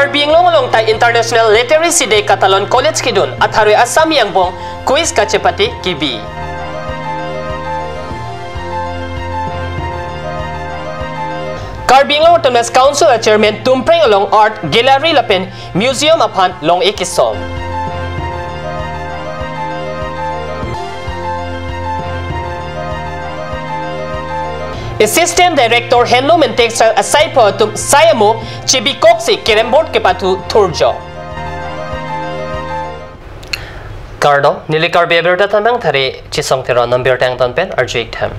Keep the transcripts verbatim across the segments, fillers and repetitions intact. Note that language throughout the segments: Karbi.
Karbi Anglong along ta International Literacy Day katalon college kedun atharve Assami angbong quiz kachepate kebi. Karbi Anglong Autonomous Council a Chairman Tumpreng along Art Gallery lapen Museum aphan long-e kesom. Assistant Director Handloom and Textile asai pho atum sai amo chebikoksi Carrom board kepathu thurjo. Kardom, neli Karbi Abirta Tamang thari Chisong Teron nambirta angton pen arju-ik tha.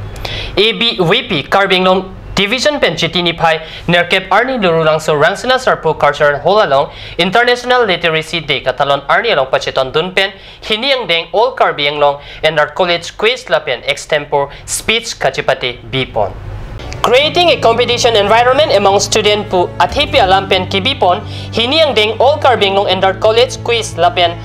A B V P Karbi Anglong Division pen Chiti niphai nerkep arni Lurulangso Rangsina Sarpo Cultural Hall along International Literacy Day katalon arni along pachetondun pen hini angdeng All Karbi Anglong Inter College Quiz lapen Extempore Speech kachepate bipon. Creating a competition environment among student pu athepi alam pen kebipon hini angdeng All Karbi Anglong Inter College Quiz lapen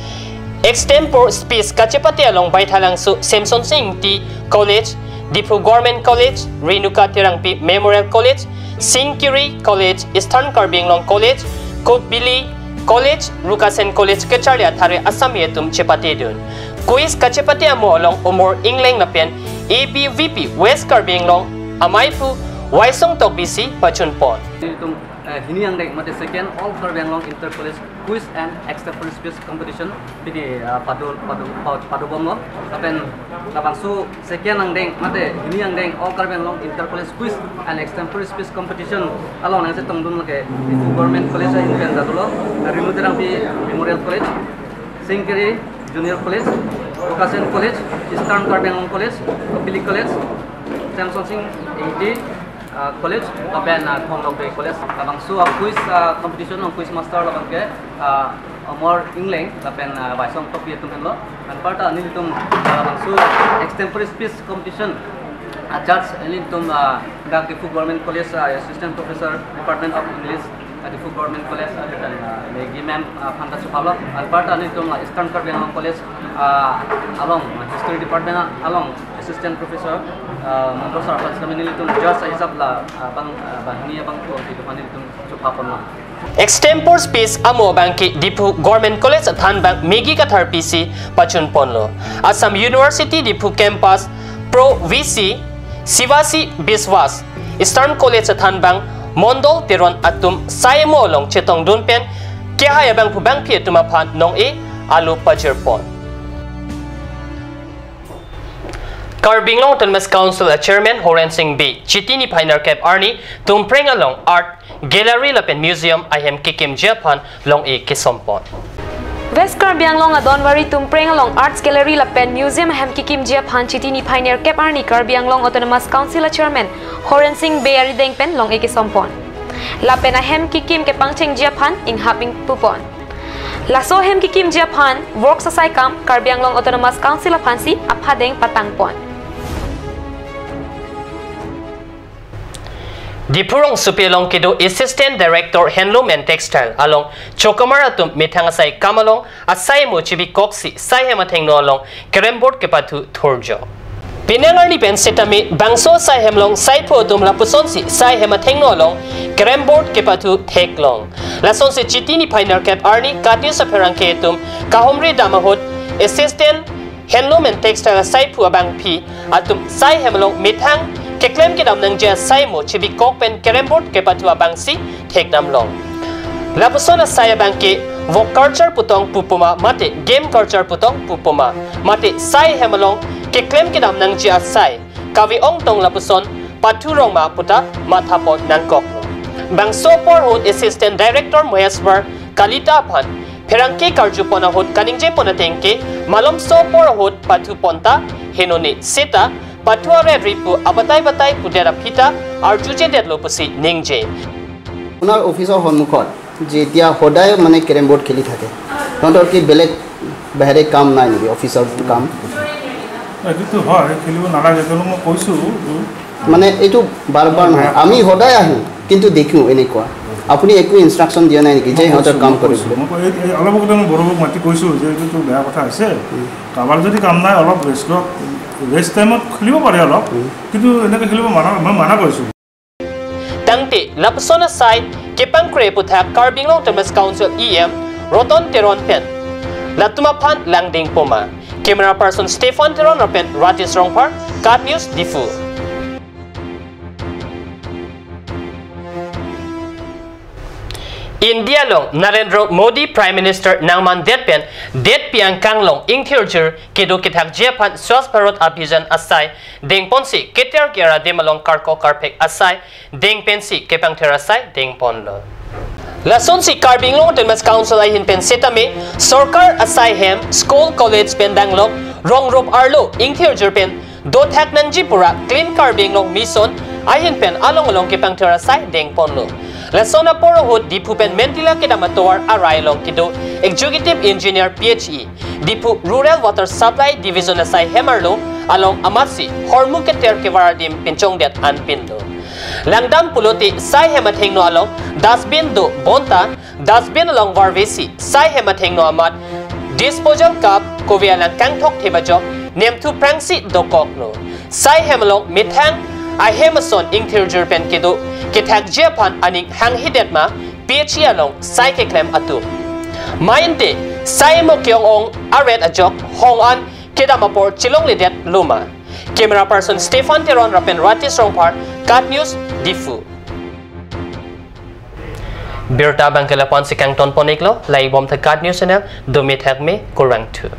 Extempore Speech kachepate along Baithalangso Semsonsing Ingti College, Diphu Government College, Renuka Terangpi Memorial College, Singkiri College, Eastern Karbi Anglong College, Kopili College, Rukasen College kacharli atharve Assami atum chepatedun. Quiz kachepate amo along Omor Ingleng lapen A B V P West Karbi Anglong amei phu Waisong Tokbi si pachunpon. Ilitum, eh, hini angdeng mate second All Karbi Anglong Inter College Quiz and Extempore Speech Competition pini, ah, pado, pado, pa-, padobomlo. Lapen labangso second angdeng mate hini angdeng All Karbi Anglong Inter College Quiz and Extempore Speech Competition along nangchetongdun lake Diphu Government College ahin pen datulo, Renu Terangpi Memorial College, Singkiri Junior College, Rukasen College, Eastern Karbi Anglong College, Kopili College, Semsonsing Ingti, ah, College, lapen, ah, Thong Longri College. Labangso, ah, quiz, ah, competition along quiz master labang ke, ah, Omor Ingleng lapen, ah, Waisong Tokbi atum henlo. Anparta nelitum, ah, labangso extempore speech competition, ah, judge nelitum, ah, dak Diphu Government College, ah, Assistant Professor, Department of English, ah, Diphu Government College, ah, dan, ah, Maggie ma'am, ah, aphan ta chupalo. Anparta nelitum, ah, Eastern Karbi Anglong College, ah, along, ah, History Department, ah, along Assistant Professor, ah, Mongol sir aphan sitame nelitum judge ahisap la, ah, bang, ah, banghini abang ko, di depan nelitum chupaponlo. Extempore speech amo abang ke Diphu Government College athan bang Maggie Kathar P C pachunponlo. Assam University Diphu Campus Pro V C Sivasi Biswas, Eastern College athan bang Mondol Teron atum sai amo along chetongdun pen kehai abangphu bangphi atum aphan nong-e alo pajirpon. Karbi Anglong Autonomous Council a Chairman Horen Sing Bey Chiti niphai nerkep arni Tumpreng along Art Gallery lapen Museum ahem kekimji aphan long-e kesompon. West Karbi Anglong Adonwari Tumpreng along Arts Gallery lapen Museum ahem kekimji aphan Chiti niphai nerkep arni Karbi Anglong Autonomous Council a Chairman Horen Sing Bey arideng pen long-e kesompon. Lapen ahem kekim kepangchengji aphan inghap ingpupon. Laso ahem kekimji aphan works asai kam Karbi Anglong Autonomous Council aphansi aphadeng patangpon. Diphu rongsopi along kedo Assistant Director Handloom and Textile along chokamar atum methang asai kam along asai amo chebikoksi sai hem athengno along Carrom board kepathu thurjo. Penang arni pen setame bangso sai hem along saiphu atum lapusonsi sai hem athengno along Carrom board kepathu theklong. Lasonsi Chiti niphai nerkep arni katisa pherangke atum kahumri dam ahut Assistant Handloom and Textile saiphu abangphi atum sai hem along methang keklem kedam nangji asai amo chebikok pen Carrom board kepathu abangsi thekdamlong. Lapuson asai abang ke vok culture putong pupoma mate game culture putong pupoma mate sai hem along keklem kedam nangji asai kave ongtong lapuson pathu rongma puta mathapon nangkok. Bangso apor ahut Assistant Director Moheswar Kalita aphan pherangke karjupon ahut kaningjepon ateng ke malomso apor ahut pathupon ta henone seta pathu aret ripu abatai batai pudet aphita arjujedetlo pusi ningje. আপোনাৰ অফিচৰ সন্মুখত যেতিয়া সদায় মানে carrom board খেলি থাকে, সিহঁতৰ কি বেলেগ বাহিৰে কাম নাই নেকি, অফিচৰ কাম? এইটোতো হয়, খেলিব নালাগে, তেওঁলোকক মই কৈছোঁ। মানে এইটো বাৰ বাৰ নহয়, আমি সদায় আহোঁ কিন্তু দেখোঁ এনেকুৱা। আপুনি একো ইনষ্ট্ৰাকশ্যন দিয়া নাই নেকি যে মই সিহঁতৰ কৈছোঁ, কাম মই কৈছোঁ। কৰিবলৈ? মই কৈ-, এই, এই অলপ আগতে মই বড়োবোৰক মাতি কৈছোঁ যে এইটোতো বেয়া কথা হৈছে। কাৰোবাৰ যদি কাম নাই, অলপ ৰেষ্ট লওক, ৰেষ্ট টাইমত খেলিব পাৰে অলপ, কিন্তু এনেকৈ খেলিব মানা, মই মানা কৰিছোঁ। Tangte lapuson asai kepangkre aputhak Karbi Anglong Autonomous Council E M Roton Teron pen latum aphan langding poma. Camera person Stephen Teron lapen Ratis Rongphar, KAT News, Diphu. India along Narendra Modi Prime Minister nangmandet pen detpi angkang along ingthirjir kedo kethakji aphan Swachh Bharat Abhiyan asai dengponsi keter kera adim along karkok karphek asai deng pensi kepangthir asai dengponlo. Lasonsi Karbi Anglong Autonomous Council ahin pen setame sorkar asai hem, school, college pen danglok rong rup arlo ingthirjir pen dothak nangji pura Clean Karbi Anglong Mission ahin pen along along kepangthir asai dengponlo. Lason apor ahut Diphu pen Mentila kedam atovar arai along kedo Executive Engineer P H E, Diphu Rural Water Supply Division asai hem arlo along amatsi hormu keter kevar adim pinchongdet an pinlo. Langdam pulote sai hem athengno along dustbin do bonta dustbin along varvesi sai hem athengno amat disposal cup kove alang kangthok thebajok nemthu prangsi dokoklo. Sai hem along methang ahem ason ingthirjir pen kedo kethakji aphan aning hanghidet ma P H E along sai keklem atum. Mainte sai mo ke-ong-ong aret ajok hong an kedam apor chelongledet loma. Camera person Stephen Teron lapen Ratis Rongphar, KAT News, Diphu. Birta abangke lapu-ansi kangtonpon-iklo, langdam bom the KAT News Channel, dome thakme, kurvangthu.